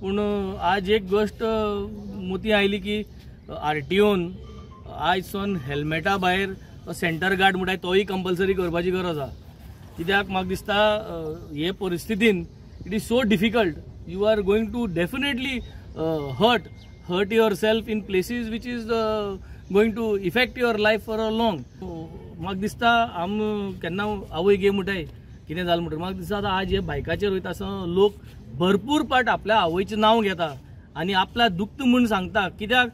पूण आज एक गोश्ट मोती आयली की आरटीओन आयज सावन हेल्मेटा भायर सेंटर गार्ड म्हणटाय तोय कंपल्सरी करपाची गरज आसा. कित्याक म्हाका दिसता हे परिस्थितीन it is so difficult, you are going to definitely hurt yourself in places which is going to effect your life for a long. म्हाका दिसता आम केन्ना आवय गे म्हणटाय कितें जालें म्हणटा, म्हाका दिसता आतां आज हे बायकाचेर वयता आसतना लोक भरपूर पाट आपल्या आवयचें नांव घेता आनी आपल्या दुखता म्हूण सांगता. कित्याक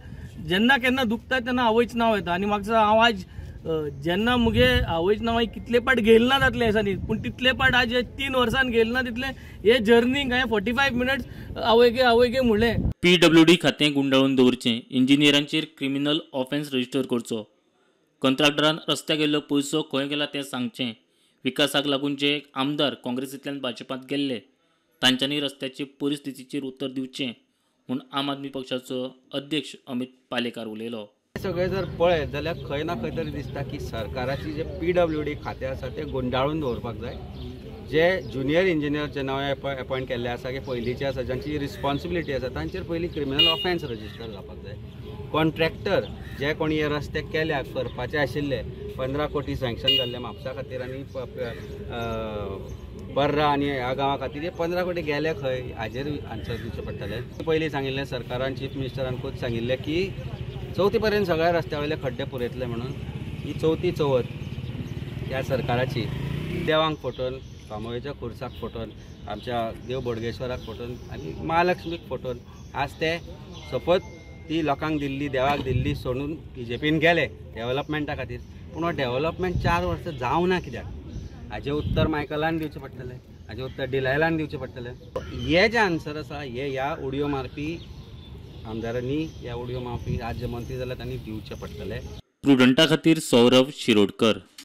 जेन्ना केन्ना दुखता तेन्ना आवयचें नांव येता. आनी म्हाका दिसता हांव आज जेन्ना मुगे आवयचें नांव हांवें कितले पाट घेयलें ना जातलें दिसांनी, पूण तितले पाट आज 3 वर्सान घेयलें ना तितलें हे जर्नीक हांवें 45 मिनट्स आवय गे आवय गे म्हणलें. पीडब्ल्यूडी खातें गुंडाळून दवरचें, इंजिनियरांचेर क्रिमिनल ऑफेन्स रजिस्टर करचो, कंत्राटदारान रस्त्याक गेल्लो पयसो खंय गेला तें सांगचें, विकासाक लागून जे आमदार काँग्रेसींतल्यान भाजपांत गेल्ले तांच्यांनी रस्त्याचे परिस्थितीचेर उत्तर दिवचें म्हूण आम आदमी पक्षाचो अध्यक्ष अमित पालेकार उलयलो. सगळें जर पळयत जाल्यार खंय ना खंय तरी दिसता की सरकाराची जे पीडब्ल्यूडी खातें आसा तें गुंडाळून दवरपाक जाय. जे ज्युनियर इंजिनियर जे नवे अपॉयंट केल्ले आसा की पयलींचे आसा जांची रिस्पॉन्सिबिलिटी आसा तांचेर पयलीं क्रिमिनल ऑफेन्स रजिस्टर जावपाक जाय. कॉन्ट्रॅक्टर जे कोणी हे रस्ते केल्या करपाचे आशिल्ले 15 कोटी सँक्शन जाल्ले म्हापसा खातीर आनी पर्रा आनी ह्या गांवा खातीर हे 15 कोटी गेले खंय हाजेर आन्सर दिवचें पडटलें. पयलीं सांगिल्लें सरकारान, चीफ मिनिस्टरान खूद सांगिल्लें की चवथी पर्यंत सगळ्या रस्त्या वयले खड्डे पुरयतले म्हणून. ही चवथी चवथ ह्या सरकाराची देवांक फटोवन, बांबोळेच्या खुर्साक फटोवन, आमच्या देव बोडगेश्वराक फटोवन आनी महालक्ष्मीक फटोवन आज ते सपोज ती लोकांक दिल्ली, देवाक दिल्ली सोडून बीजेपीन गेले डेवलपमेंटा खातीर. पूण हो डेवलपमेंट 4 वर्सां जावना कित्याक हाजें उत्तर मायकलान दिवचें पडटलें, हाजें उत्तर डिलायलान दिवचें पडटलें. हे जे आन्सर आसा हे ह्या उडयो मारपी आमदारांनी, ह्या उडयो मारपी राज्य मंत्री जाल्यार तांणी दिवचें पडटलें. प्रुडंटा खातीर सौरभ शिरोडकर.